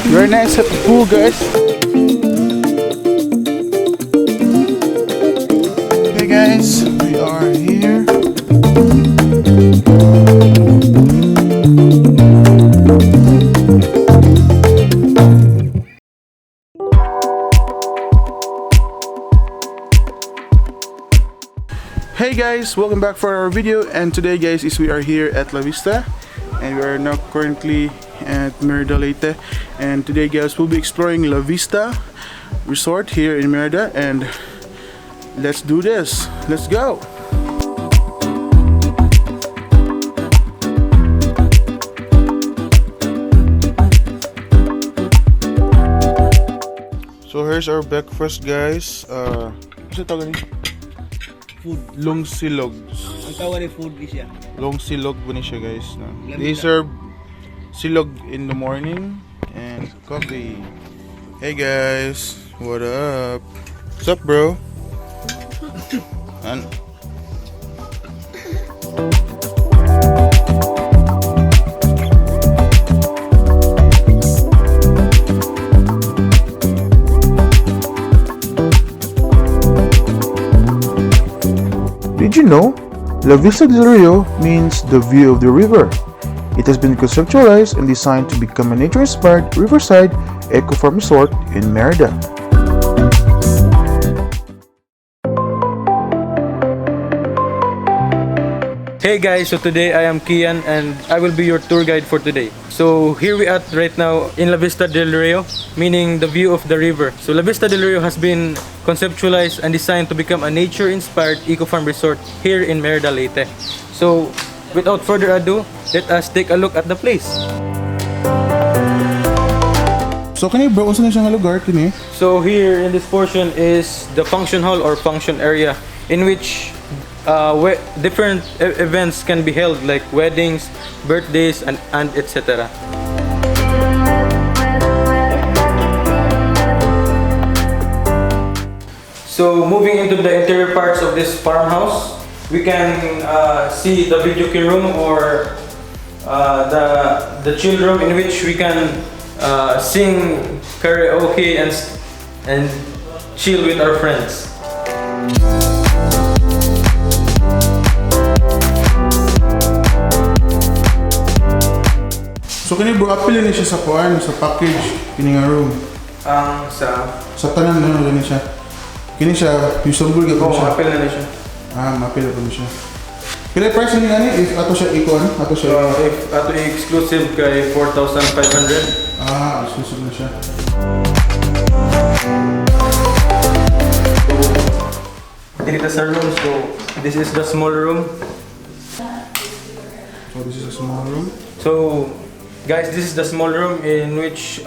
Very nice at the pool, guys. Hey guys, we are here. Hey guys, welcome back for our video, and today guys we are here at La Vista and we are now currently at Merida Leyte, and today guys we'll be exploring La Vista Resort here in Merida, and let's do this. Let's go. So here's our breakfast guys. Ano tawag niya? Food. Long silog. Ang tawag ni food ni siya. Long silog po ni siya guys. No? They serve silog in the morning and coffee. Hey guys, what up? What's up, bro? And did you know? La Vista Del Rio means the view of the river. It has been conceptualized and designed to become a nature-inspired riverside eco-farm resort in Merida. Hey guys, so today I am Kian and I will be your tour guide for today. So here we are right now in La Vista Del Rio, meaning the view of the river. So La Vista Del Rio has been conceptualized and designed to become a nature-inspired eco-farm resort here in Merida Leyte. So without further ado, let us take a look at the place. So kani bro, unsa na siyang lugar kini? So here in this portion is the function hall or function area in which different events can be held like weddings, birthdays and etc. So moving into the interior parts of this farmhouse, we can see the video room or the chill room in which we can sing karaoke and chill with our friends. So kani bro, apil ni siya sa kuan, sa package kini nga room. Sa tanan ano gani siya. Kini siya usable gyud siya. Apil na siya. Mapil po siya. Kaya price ni ngani if ato siya ikon, ato siya. If ato exclusive kay 4,500. Exclusive na siya. Dito sa room, so this is the small room. So this is a small room. So guys, this is the small room in which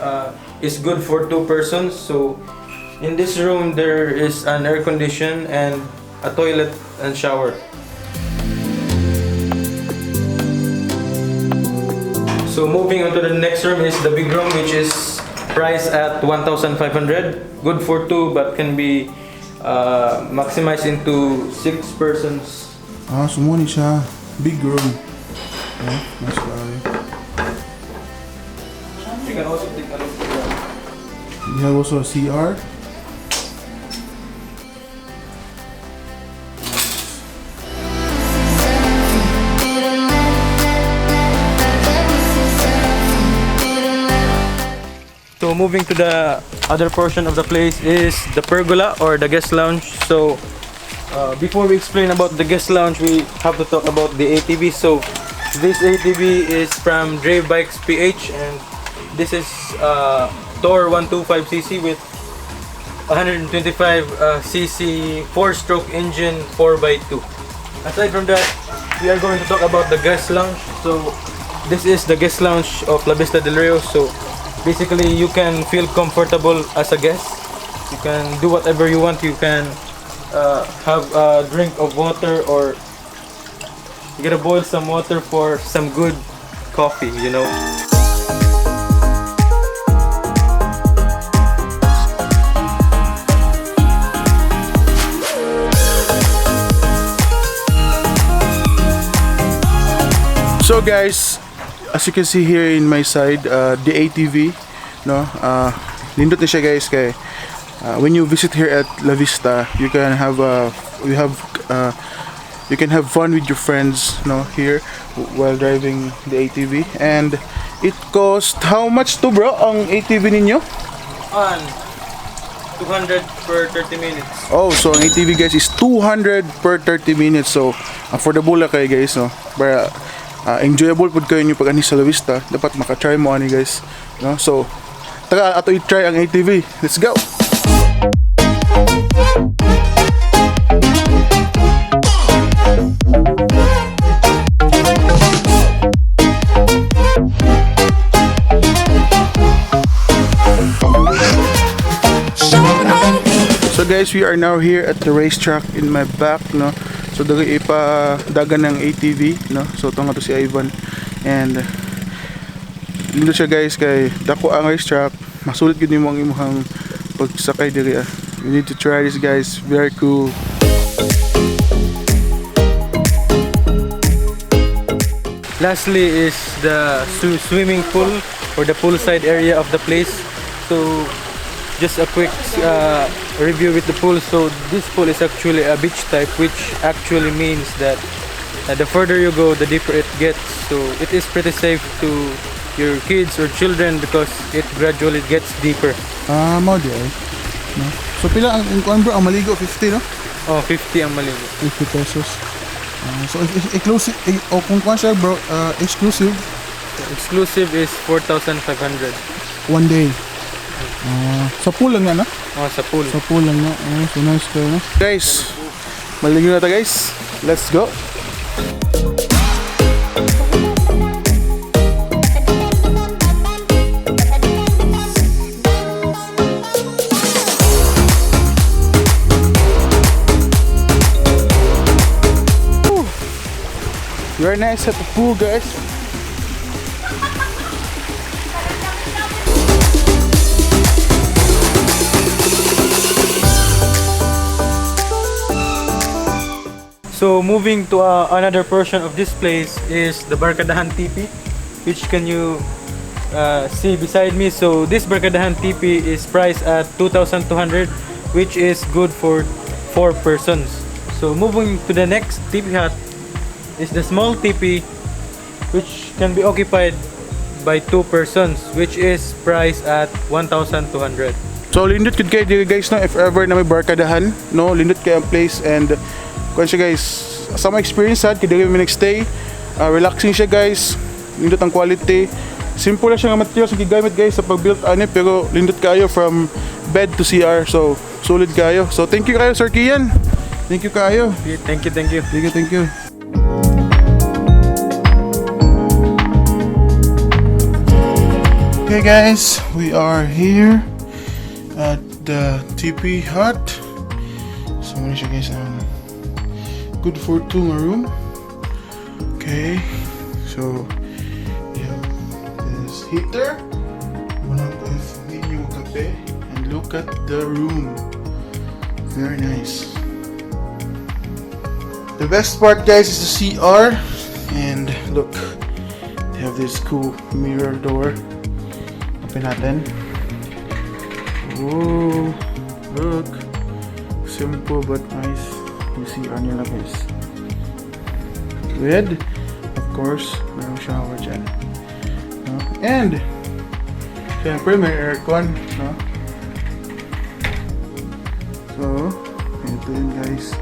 is good for 2 persons. So in this room there is an air condition and a toilet and shower. So moving on to the next room is the big room, which is priced at 1,500. Good for 2 but can be maximized into 6 persons. Sumo ni siya. Big room. Nice guy. You can also take a look at that. We have also a CR. So moving to the other portion of the place is the pergola or the guest lounge. So before we explain about the guest lounge, we have to talk about the ATV. So this ATV is from Drive Bikes PH, and this is Tor 125cc with 125cc 4-stroke engine 4x2. Aside from that, we are going to talk about the guest lounge. So this is the guest lounge of La Vista Del Rio. So basically you can feel comfortable as a guest. You can do whatever you want. You can have a drink of water, or you gotta boil some water for some good coffee, you know. So guys, as you can see here in my side, the ATV, no, nindot na siya guys kay when you visit here at La Vista, you can have you can have fun with your friends, no, here while driving the ATV. And it cost how much to, bro, ang ATV ninyo? 200 per 30 minutes. Oh, so ang ATV guys is 200 per 30 minutes. So affordable lang kayo guys, no, para enjoyable pud kayo nyo pag ani sa La Vista. Dapat maka-try mo ani guys, no. So tara ato i-try ang ATV. Let's go. So guys, we are now here at the racetrack in my back, no. So dagay ipa dagan ng ATV, no. So tunga to si Ivan, and lindo siya guys kay dako ang racetrack. Masulit gid nimo ang imong pagsakay diri. You need to try this guys, very cool. Lastly is the swimming pool or the poolside area of the place. So just a quick review with the pool. So this pool is actually a beach type, which actually means that the further you go, the deeper it gets. So it is pretty safe to your kids or children because it gradually gets deeper. Mo di ay. No? So pila ang kuan bro, ang maligo 50, no? Oh, 50 ang maligo. 50 pesos. So exclusive o kung kuan siya bro, exclusive Exclusive is 4,500. one day. Sa pool lang yan, no? Oh, sa pool. Sa pool lang, no? So nice kayo, no? Guys, maligo na ta guys. Let's go! Very nice at the pool, guys. So moving to another portion of this place is the Barkadahan Tipi, which can you see beside me. So this Barkadahan Tipi is priced at 2,200, which is good for 4 persons. So moving to the next tipi hut is the small tipi, which can be occupied by 2 persons, which is priced at 1,200. So lindot kid kayo dito guys, no, if ever na may barkadahan, no, lindot kayo ang place. And kung siya guys, sa mga experience had kaya may next stay, relaxing siya guys, lindot ang quality, simple lang siya ng materials ang gigamit guys sa pag-build ani, pero lindot kayo from bed to CR. So solid kayo. So thank you kayo Sir Kian, thank you kayo. Thank you, thank you. Thank you. Okay guys, we are here at the TP hut. So muna siya guys, good for 2 room. Okay, so we have this heater, one with menu cafe, and look at the room, very nice. The best part guys is the CR, and look, they have this cool mirror door. Open natin. Oh, look, simple but nice. You see nila guys. With, of course, merong shower dyan. No? And syempre may aircon, no? So ito yun guys.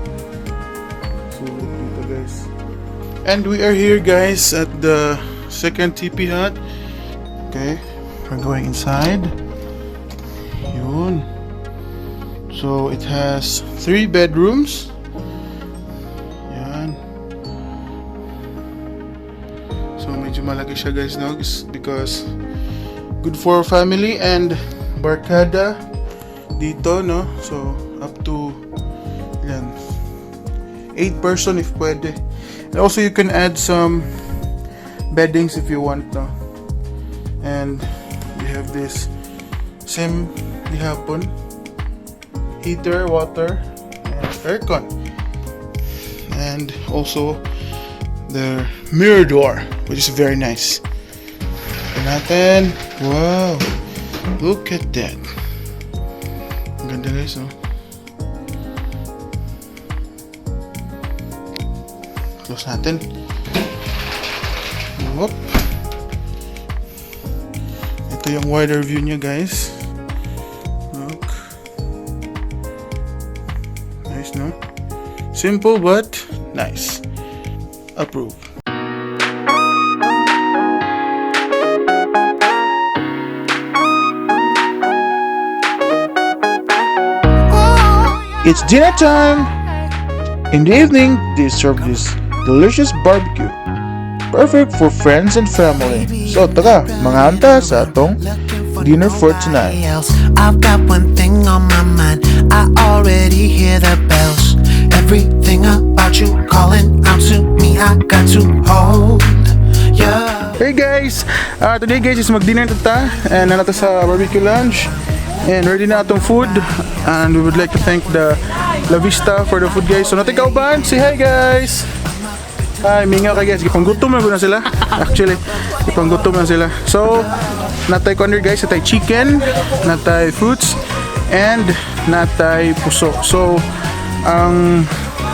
So dito guys. And we are here guys at the second TP hut. Okay, we're going inside. Yun. So it has 3 bedrooms. Yan. So medyo malaki siya guys, no? Because good for family and barkada dito, no? So up to yan, 8 person if pwede. And also you can add some beddings if you want, no? And we have this same gihapon, heater, water, and aircon. And also the mirror door, which is very nice. Ito natin. Wow! Look at that. Ang ganda guys, oh. Close natin. Whoop. Ito yung wider view niya guys. Look. Nice, no? Simple but nice. Approve. It's dinner time! In the evening, they serve this delicious barbecue. Perfect for friends and family. So tara, mga hanta sa atong dinner for tonight. I've got one thing on my mind. I already hear the bells. Everything about you calling out to me. I got to hold ya. Hey guys! Today guys is mag-dinner tata and nanato sa barbecue lounge. And ready na atong food. And we would like to thank the La Vista for the food guys. So natay kauban, say hi guys! Hi, mingaw ka guys, ipanggutom na sila. Actually, ipanggutom na sila. So, natay ko under guys, natay chicken, natay fruits, and natay puso. So, ang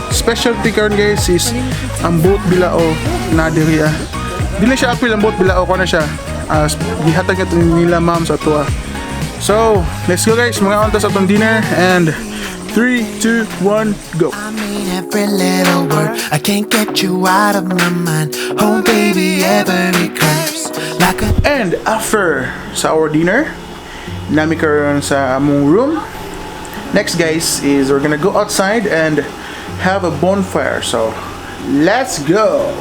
specialty karon guys is ang buot bilao na diri. Dili siya apil ang buot bilao ko na siya. Gihatag nila ma'am sa tuwa. So, let's go guys, mga ontas atong dinner and 3, 2, 1, go! I mean every little word. I can't get you out of my mind. Oh baby, every curse like a. And after sa our dinner, nami karon sa among room. Next guys is we're gonna go outside and have a bonfire. So, let's go!